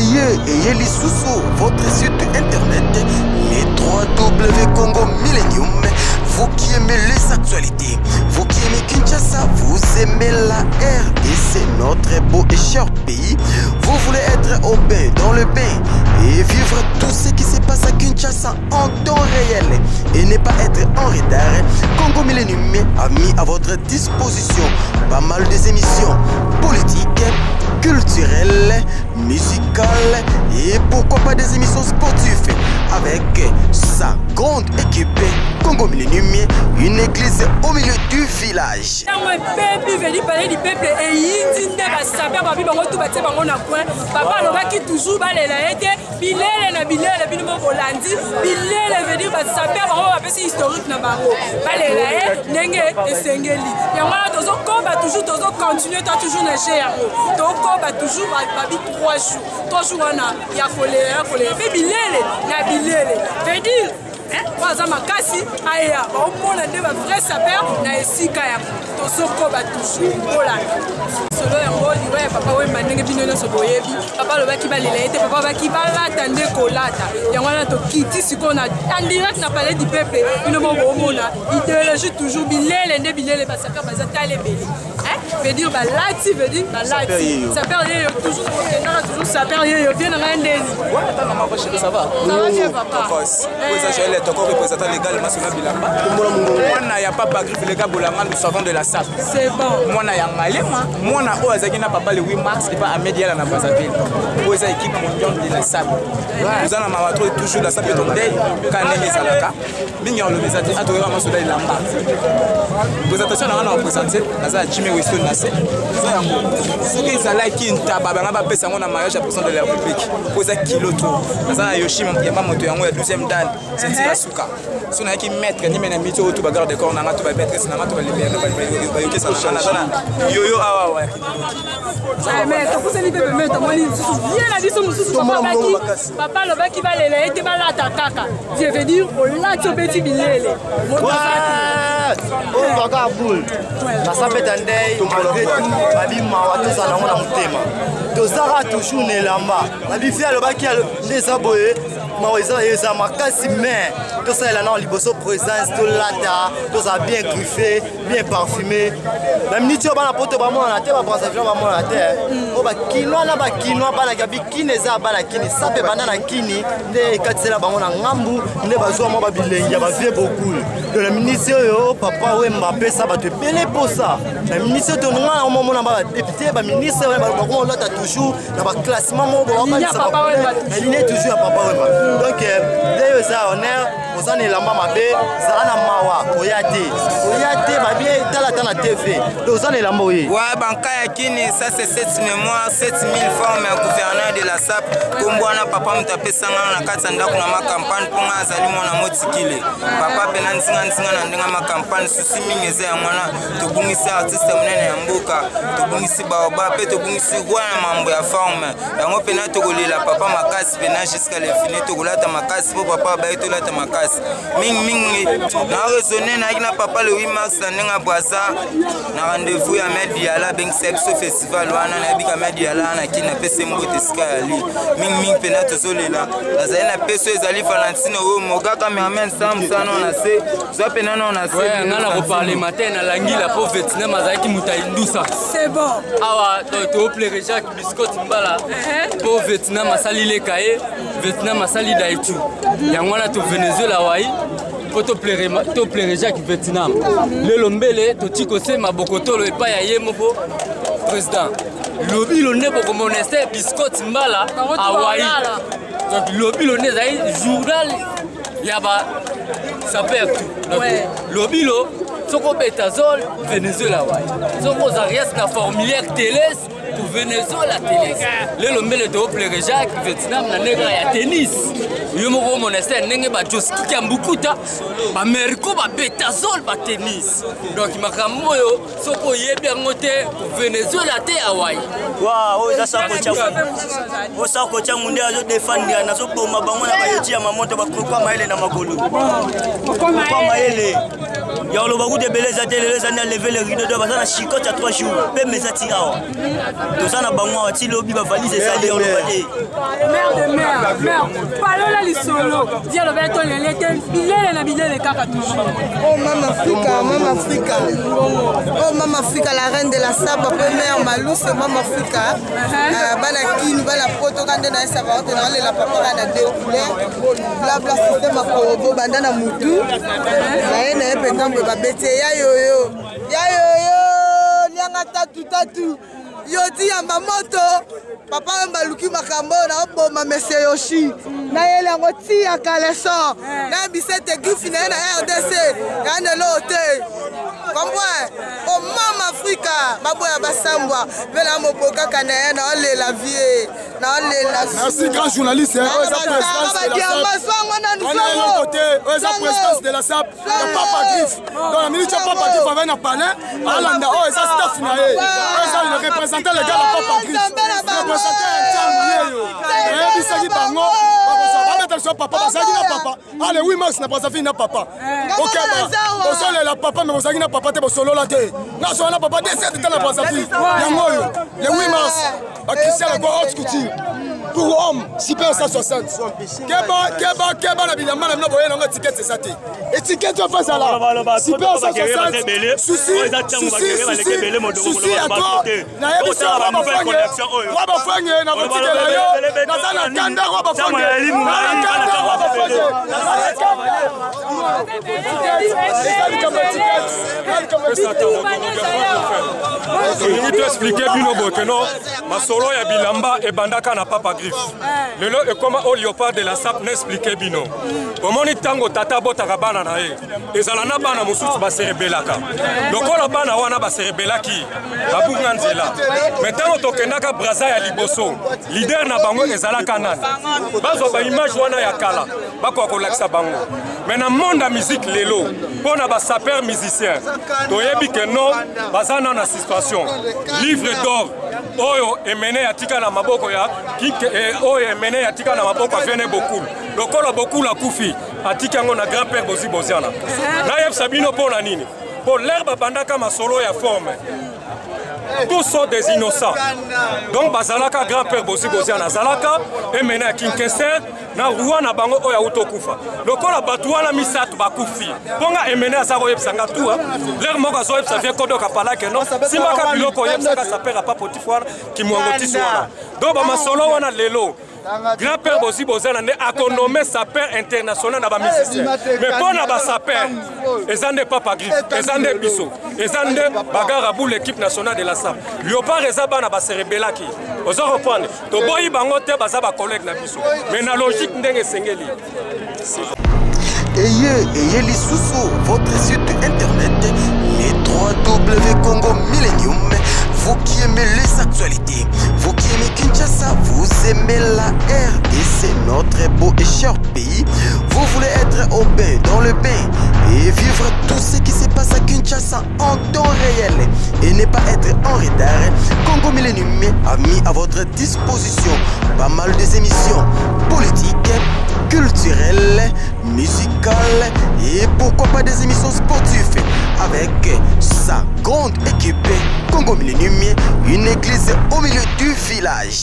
Ayez, ayez lisusu votre site internet, les 3W Congo Millennium. Vous qui aimez les actualités, vous qui aimez Kinshasa, vous aimez la RDC, notre beau et cher pays. Vous voulez être au bain, dans le bain et vivre tout ce qui se passe à Kinshasa en temps réel et ne pas être en retard. Congo Millennium a mis à votre disposition pas mal des émissions politiques, culturelles, musicales et pourquoi pas des émissions sportives avec sa grande équipe Congo Millennium, une église au milieu du village. Ntango ebebi veni palais du peuple eyindi nde basaper babi bango tu batie bango na coin. Papa alobaki toujours balela ye te bilele na bilele bino moko bolandi bilele veut dire basaper bango bapesi historique na bango balela ye ndenge esengeli. Yango wana tozokoba toujours, tozocontinue to toujours na jeu yango tokoba toujours babi 3 jours, 3 jours wana ya kolela ya kolela mpe bilele na bilele veut dire oyo aza makasi aya baomona nde ba vrai sapeur na esika yango tozokoba toujours kolanda solo yango liwa ya Papa Wemba. Ndenge bino nyonso boyebi, papa alobaki balela ye te, papa alobaki balata nde kolata. Yango wana tokiti sikoyo na en direct na palais du peuple. Bino moko boomona idéologie toujours bilele nde bilele, basapeur baza tala ebele, veut dire balati, veut dire balati sapeur yeyo toujours okendaka toujours sapeur yeyo vie na ngai ndeni. Ouais, attends, maman, chérie, ça va? Ça va bien, papa. Tokos. Oza Joël Toko, représentant légal national bilamba. Mwana ya papa Griffe le Bolanga, nous savons de la sape. C'est bon. Mwana ya Ngalema, mwana oyo azalaki na papa le 8 mars epa Ahmed Yala na Brazzaville. Oyo eza équipe mondiale de la sape. Toza na mawa trop, toujours la sape etondei ka ndenge ezalaka. Mingi ya oloba eza te, atoyeba masoda elamba. Présentation na nga na représente, naza ya Jimmy Weston na se. Eza yango. Soki ezalaki ntaba banga bapesa yango na mariage ya président de la République. Po eza kilo trop. Naza na Yoshima yamba moto yango ya 12e dan, ceinture ya suka. So nayaki maître nime na miti oyo to ba garde corps nanga to ba maîtresse nanga to ba libere bayokisa na naza na yoyo awa awa ya kindoki. Mais tokusani mpe pembeni, tomoni lisusu vie na biso mosusu. Papa alobaki balela ye te, balata kaka. Je veux dire olati obeti bilele. Oyo kaka boule nasapeta ndei malgré tout babi mawa tozala nango na motema, tozaka toujours na elamba. Babi fi alobaki nde eza boye, mawa eza makasi, mais tosalela nao liboso présence, tolata, tozala bien griffe, bien parfumé. Na miniti oyo bana poto bamonana te, babrazzaville bamonana te, oyo bakinois na bakinois balaki bikini eza ya bana kini sape banda na kini nde ekatisela bango na ngambu nde bazwa mwa babilengi ya bavie bokul. Donc na miniti oyo Papa Wemba apesa bato ebele posa. Na miniti oyo tonga na omomona badepute, baministre bakoma olata toujours na baclassement moko na ligne toujours ya Papa Wemba. Donc nde oyo eza honneur. Oza na elamba mabe, zala na mawa, koya te, koya te. Babi tala ata na TV, donc oza na elamba oye. Ouais, banka ya kini, ça c'est 7 mémoire, 7000 formes ya gouverneur de la SAP. Kombo wana papa moto apesanga na kati ya ndako na ma campagne mpo nga azali mwana motikile. Papa pena nzinga nzinga na ndenge ma campagne susi mingi eza yango wana tobungisi artiste monene ya mboka, tobungisi baoba mpe tobungisi roi na mambo ya forme. Yango pena tokolela papa makasi pena jusqu'à l'infini, tokolata makasi mpo papa abayi tolata makasi mingimingi. Na raisonne nayaki na papa le 8 mars na ndenge ya Braza na rendez-vous ya Med Diala abengisa biso festival wana. Nayebi ka Med Diala na kini napesi mbote esika ya li mingimingi mpena tozolela. Nazali na peso ezali Valentine oyo moga cameraman sam sano na se zwa mpena nao na se. Nga na koparlementaire na langila mpo Vietnam azalaki moto ayindusa. C'est bon. Awa tooplere Jacques Biscotte Mbala mpo Vietnam asali leka ye, Vietnam asali daitu. Yango wana to Venezuela wai mpo toplere Jacques Vietnam. Lelo mbele toti kose mabokotolo epai ya ye moko président lobilo nde bokomona ese Biscotte Mbala awai. Donc lobilo nde ezali journal ya ba saper tout. Donc lobilo soki obeta zol Venezuela wai, soki oza rias na formulaire teles to Venezuela teles. Lelo mbele tooplere Jacques Vietnam na ndenge ya tennis. Yo moko omona se ndenge bajoskiki ya mbukuta bameriko babetazol batennis. Donc makambo oyo soki oyebi yango te, Venezuela te awai. Wa oyo eza sako tia munde azodefendre, nazoboma bango na bayoti ya mamoto bakrokwa mayele na makolo kwa mayele ya koloba kutu ebele eza te. Lelo eza nde aleve le rideau, donc baza na chicote ya 3 jours mpe meza ti awa. Toza na bango awa ti lobi, bavalise ezali oloba te. Mare de mare, mare, palola lisolo dia loba tolele te, bilele na bilele kaka toujours. Oh Mama Africa, Mama Africa. Oh Mama Africa, la reine de la saba, première Malou, c'est Mama Africa. Bana Kin, bana Poto, quand on a ça va, on a la papa na deux couleurs. Bla bla système à Korobo, banda na mutu. Na ye na ye penza mbe babeti ya yoyo. Ya yoyo, lianga tatu tatu. Yodi yamba moto. Papa baluki makambo na oboma Monsieur Yoshi. Na yele yango ti ya caleçon. Na bisete griffe na ye na RDC. Ya na lo te. Comprends? Oh Mama Africa, baboya basambwa. Vela moboka kana ye na olela vie. Na olela. Merci grand journaliste. Hein. Oyo eza présidence de la SAP. Wana eloko te, oyo eza présidence de la SAP ya Papa Griffe. Donc na minute ya Papa Griffe avai na palais, alanda oyo eza staff na ye. Oyo eza le représentant légal ya Papa Griffe. Représentant ya Ntango yeyo. Nayebisaki bango bakozwa babeta biso papa bazalaki na papa. Ale 8 mars na Brazzaville na papa. Okeba bozolela papa me bozalaki na papa te, bosolola te. Nazola na papa 17 te na Brazzaville. Yango oyo le 8 mars bakristian lokwa haute couture pour homme super 160. Keba keba keba na bilamba na bino boye nango, étiquette eza te, étiquette oyo ezala super 160. Souci souci souci souci ya to nayebisi yo bafange wa bafange na kotikela yo, naza na kanda wa bafange, na kanda wa bafange, naza na kanda. Eza likambo étiquette, eza likambo étiquette. Tolingi toexpliquer bino boye keno masolo ya bilamba ebandaka na Papa Griffe, lelo ekóma o Léopard de la SAP. Na expliquer bino, omoni ntango tata abotaka bana na ye, ezala na bana mosusu baserebelaka lokola bana wana baserebelaki, babunga nzela. Me ntango tokendaka Braza ya liboso, leader na bango ezalaka nani? Bazwa baimage wana ya kala, bakoka kolakisa bango. Me na monde ya musique lelo, mpo na basapeur musicien, toyebi ke non, baza na situation. Livre d'or oyo emene ya tika na maboko ya oyo emene ya tika na maboko ya Vene Bokulu. Lokola Bokulu akufi, atiki yango na grand père Bozi Boziana. Nayebisa bino mpo na nini? Mpo l'heure babandaka masolo ya forme, tous sont des innocents. Donc bazalaka grand père Bozi Boziana, azalaka emene ya Kinkeser na roi na bango oyo auti okufa. Lokola bato wana misato bakufi, mponga emene aza koyebisanga tu l'heure moko azoyebisa vie kodoka palake no simbaka biloko, oyebisaka sapeur apa potif wana kimwango tisi wana. Donc bamasolo wana lelo, grand père Bozi Bozana nde akonommer sapeur international na bamusicien. Mais mpo na basapeur, eza nde Papa Griffe, eza nde biso, eza nde Bagara Boule, l'équipe nationale de la SAP. Léopard eza bana baserebelaki, oza reprendre, toboyi bango te, baza bacollègue na biso, mais na logique ndenge esengeli. Ayez, ayez lisusu, votre site internet, les 3W Congo Millennium. Vous qui aimez les actualités, vous qui aimez Kinshasa, vous aimez la RDC, notre beau et cher pays. Vous voulez être au bain, dans le bain et vivre tout ce qui se passe à Kinshasa en temps réel et ne pas être en retard. Congo Millennium a mis à votre disposition pas mal des émissions politiques, culturelles, musicales et pourquoi pas des émissions sportives avec sa grande équipe. Congo Millennium, une église au milieu du village.